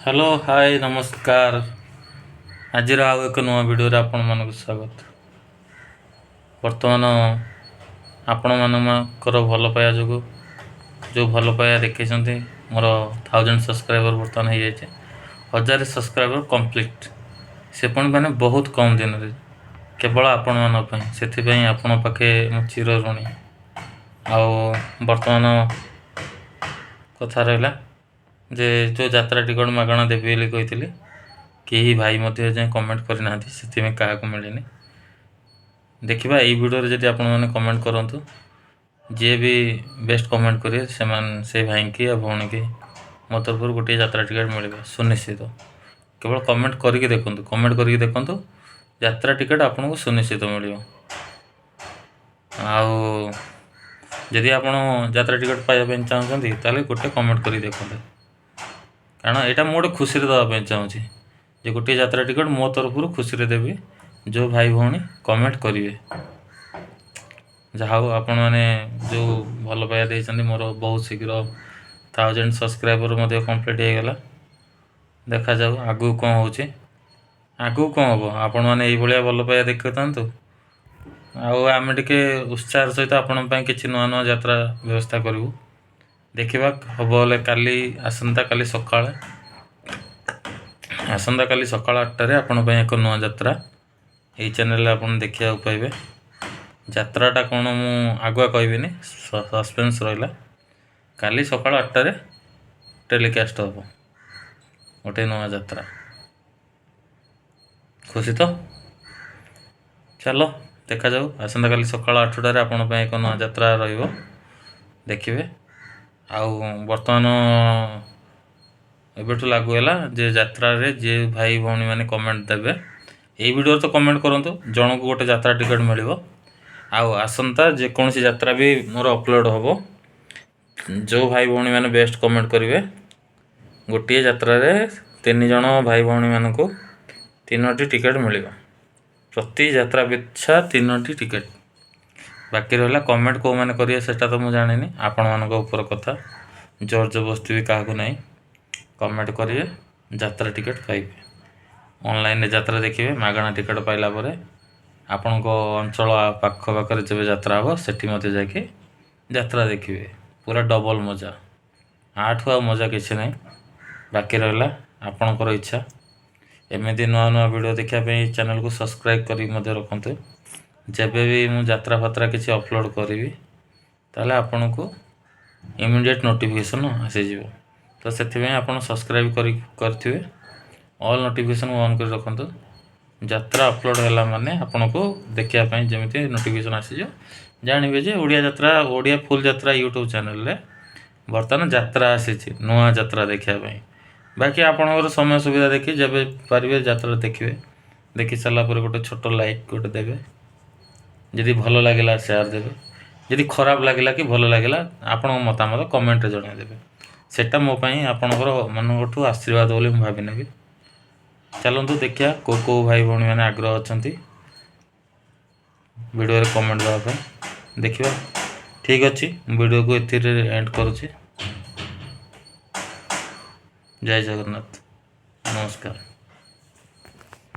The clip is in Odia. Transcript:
ହ୍ୟାଲୋ, ହାଏ, ନମସ୍କାର। ଆଜିର ଆଉ ଏକ ନୂଆ ଭିଡ଼ିଓରେ ଆପଣମାନଙ୍କୁ ସ୍ୱାଗତ। ବର୍ତ୍ତମାନ ଆପଣମାନଙ୍କର ଭଲ ପାଇବା ଯୋଗୁଁ, ଯେଉଁ ଭଲ ପାଇବା ଦେଖେଇଛନ୍ତି, ମୋର 1000 ସବସ୍କ୍ରାଇବର ବର୍ତ୍ତମାନ ହେଇଯାଇଛି। 1000 ସବସ୍କ୍ରାଇବର କମ୍ପ୍ଲିଟ୍, ସେ ପୁଣି ମାନେ ବହୁତ କମ୍ ଦିନରେ, କେବଳ ଆପଣମାନଙ୍କ ପାଇଁ। ସେଥିପାଇଁ ଆପଣଙ୍କ ପାଖେ ମୁଁ ଚିର ଋଣୀ। ଆଉ ବର୍ତ୍ତମାନ କଥା ରହିଲା ଯେ ଯେଉଁ ଯାତ୍ରା ଟିକଟ ମାଗଣା ଦେବି ବୋଲି କହିଥିଲି, କେହି ଭାଇ ମଧ୍ୟ ଏଯାଏଁ କମେଣ୍ଟ କରିନାହାନ୍ତି। ସେଥିପାଇଁ କାହାକୁ ମିଳିନି। ଦେଖିବା, ଏଇ ଭିଡ଼ିଓରେ ଯଦି ଆପଣମାନେ କମେଣ୍ଟ କରନ୍ତୁ, ଯିଏ ବି ବେଷ୍ଟ କମେଣ୍ଟ କରିବେ, ସେମାନେ ସେଇ ଭାଇଙ୍କି ଆଉ ଭଉଣୀକି ମୋ ତରଫରୁ ଗୋଟିଏ ଯାତ୍ରା ଟିକେଟ୍ ମିଳିବ ସୁନିଶ୍ଚିତ। କେବଳ କମେଣ୍ଟ କରିକି ଦେଖନ୍ତୁ, କମେଣ୍ଟ କରିକି ଦେଖନ୍ତୁ, ଯାତ୍ରା ଟିକେଟ୍ ଆପଣଙ୍କୁ ସୁନିଶ୍ଚିତ ମିଳିବ। ଆଉ ଯଦି ଆପଣ ଯାତ୍ରା ଟିକେଟ୍ ପାଇବା ପାଇଁ ଚାହୁଁଛନ୍ତି, ତାହେଲେ ଗୋଟେ କମେଣ୍ଟ କରିକି ଦେଖନ୍ତୁ। କାରଣ ଏଇଟା ମୁଁ ଗୋଟେ ଖୁସିରେ ଦେବା ପାଇଁ ଚାହୁଁଛି ଯେ ଗୋଟିଏ ଯାତ୍ରା ଟିକେଟ୍ ମୋ ତରଫରୁ ଖୁସିରେ ଦେବି, ଯେଉଁ ଭାଇ ଭଉଣୀ କମେଣ୍ଟ କରିବେ। ଯାହା ହଉ, ଆପଣମାନେ ଯେଉଁ ଭଲ ପାଇବା ଦେଇଛନ୍ତି, ମୋର ବହୁତ ଶୀଘ୍ର 1000 ସବସ୍କ୍ରାଇବର ମଧ୍ୟ କମ୍ପ୍ଲିଟ୍ ହେଇଗଲା। ଦେଖାଯାଉ ଆଗକୁ କ'ଣ ହେଉଛି। ଆଗକୁ କ'ଣ ହେବ? ଆପଣମାନେ ଏଇଭଳିଆ ଭଲ ପାଇବା ଦେଖୁଥାନ୍ତୁ ଆଉ ଆମେ ଟିକେ ଉତ୍ସାହର ସହିତ ଆପଣଙ୍କ ପାଇଁ କିଛି ନୂଆ ନୂଆ ଯାତ୍ରା ବ୍ୟବସ୍ଥା କରିବୁ। ଦେଖିବା, ହେବ ହେଲେ କାଲି, ଆସନ୍ତାକାଲି ସକାଳେ, ଆସନ୍ତାକାଲି ସକାଳ 8ଟାରେ ଆପଣଙ୍କ ପାଇଁ ଏକ ନୂଆ ଯାତ୍ରା ଏଇ ଚ୍ୟାନେଲରେ ଆପଣ ଦେଖିବାକୁ ପାଇବେ। ଯାତ୍ରାଟା କ'ଣ ମୁଁ ଆଗୁଆ କହିବିନି, ସସ୍ପେନ୍ସ ରହିଲା। କାଲି ସକାଳ 8ଟାରେ ଟେଲିକାଷ୍ଟ ହେବ ଗୋଟେ ନୂଆ ଯାତ୍ରା। ଖୁସି ତ? ଚାଲ, ଦେଖାଯାଉ। ଆସନ୍ତାକାଲି ସକାଳ 8ଟାରେ ଆପଣଙ୍କ ପାଇଁ ଏକ ନୂଆ ଯାତ୍ରା ରହିବ, ଦେଖିବେ। ଆଉ ବର୍ତ୍ତମାନ ଏବେଠୁ ଲାଗୁ ହେଲା ଯେ ଯାତ୍ରାରେ ଯିଏ ଭାଇ ଭଉଣୀମାନେ କମେଣ୍ଟ ଦେବେ, ଏଇ ଭିଡ଼ିଓରେ ତ କମେଣ୍ଟ କରନ୍ତୁ, ଜଣକୁ ଗୋଟେ ଯାତ୍ରା ଟିକେଟ୍ ମିଳିବ। ଆଉ ଆସନ୍ତା ଯେକୌଣସି ଯାତ୍ରା ବି ମୋର ଅପଲୋଡ଼ ହେବ, ଯେଉଁ ଭାଇ ଭଉଣୀମାନେ ବେଷ୍ଟ କମେଣ୍ଟ କରିବେ, ଗୋଟିଏ ଯାତ୍ରାରେ ତିନି ଜଣ ଭାଇ ଭଉଣୀମାନଙ୍କୁ ତିନୋଟି ଟିକେଟ୍ ମିଳିବ। ପ୍ରତି ଯାତ୍ରା ପିଛା ତିନୋଟି ଟିକେଟ୍। ବାକି ରହିଲା କମେଣ୍ଟ କେଉଁମାନେ କରିବେ, ସେଟା ତ ମୁଁ ଜାଣିନି, ଆପଣମାନଙ୍କ ଉପର କଥା। ଜୋର ଜବରଦସ୍ତି ବି କାହାକୁ ନାହିଁ। କମେଣ୍ଟ କରିବେ, ଯାତ୍ରା ଟିକେଟ୍ ପାଇବେ। ଅନଲାଇନରେ ଯାତ୍ରା ଦେଖିବେ। ମାଗଣା ଟିକେଟ୍ ପାଇଲା ପରେ ଆପଣଙ୍କ ଅଞ୍ଚଳ ପାଖ ପାଖରେ ଯେବେ ଯାତ୍ରା ହେବ, ସେଠି ମଧ୍ୟ ଯାଇକି ଯାତ୍ରା ଦେଖିବେ। ପୁରା ଡବଲ୍ ମଜା। ୟାଠୁ ଆଉ ମଜା କିଛି ନାହିଁ। ବାକି ରହିଲା ଆପଣଙ୍କର ଇଚ୍ଛା। ଏମିତି ନୂଆ ନୂଆ ଭିଡ଼ିଓ ଦେଖିବା ପାଇଁ ଚ୍ୟାନେଲକୁ ସବସ୍କ୍ରାଇବ୍ କରିକି ମଧ୍ୟ ରଖନ୍ତୁ। ଯେବେ ବି ମୁଁ ଯାତ୍ରା ଫାତ୍ରା କିଛି ଅପଲୋଡ଼ କରିବି, ତାହେଲେ ଆପଣଙ୍କୁ ଇମିଡ଼ିଏଟ୍ ନୋଟିଫିକେସନ୍ ଆସିଯିବ। ତ ସେଥିପାଇଁ ଆପଣ ସବସ୍କ୍ରାଇବ୍ କରି କରିଥିବେ, ଅଲ୍ ନୋଟିଫିକେସନ୍ ଅନ୍ କରି ରଖନ୍ତୁ। ଯାତ୍ରା ଅପଲୋଡ଼ ହେଲା ମାନେ ଆପଣଙ୍କୁ ଦେଖିବା ପାଇଁ ଯେମିତି ନୋଟିଫିକେସନ୍ ଆସିଯିବ, ଜାଣିବେ ଯେ ଓଡ଼ିଆ ଯାତ୍ରା, ଓଡ଼ିଆ ଫୁଲ୍ ଯାତ୍ରା ୟୁଟ୍ୟୁବ୍ ଚ୍ୟାନେଲରେ ବର୍ତ୍ତମାନ ଯାତ୍ରା ଆସିଛି, ନୂଆ ଯାତ୍ରା ଦେଖିବା ପାଇଁ। ବାକି ଆପଣଙ୍କର ସମୟ ସୁବିଧା ଦେଖି ଯେବେ ପାରିବେ ଯାତ୍ରା ଦେଖିବେ। ଦେଖି ସାରିଲା ପରେ ଗୋଟେ ଛୋଟ ଲାଇକ୍ ଗୋଟେ ଦେବେ। ଯଦି ଭଲ ଲାଗିଲା, ସେୟାର ଦେବେ। ଯଦି ଖରାପ ଲାଗିଲା କି ଭଲ ଲାଗିଲା, ଆପଣଙ୍କ ମତାମତ କମେଣ୍ଟରେ ଜଣାଇଦେବେ। ସେଇଟା ମୋ ପାଇଁ ଆପଣଙ୍କର ମାନଙ୍କଠୁ ଆଶୀର୍ବାଦ ବୋଲି ମୁଁ ଭାବି ନେବି। ଚାଲନ୍ତୁ ଦେଖିବା, କେଉଁ କେଉଁ ଭାଇ ଭଉଣୀମାନେ ଆଗ୍ରହ ଅଛନ୍ତି ଭିଡ଼ିଓରେ କମେଣ୍ଟ ଦେବା ପାଇଁ, ଦେଖିବା। ଠିକ୍ ଅଛି, ମୁଁ ଭିଡ଼ିଓକୁ ଏଥିରେ ଏଣ୍ଡ କରୁଛି। ଜୟ ଜଗନ୍ନାଥ, ନମସ୍କାର।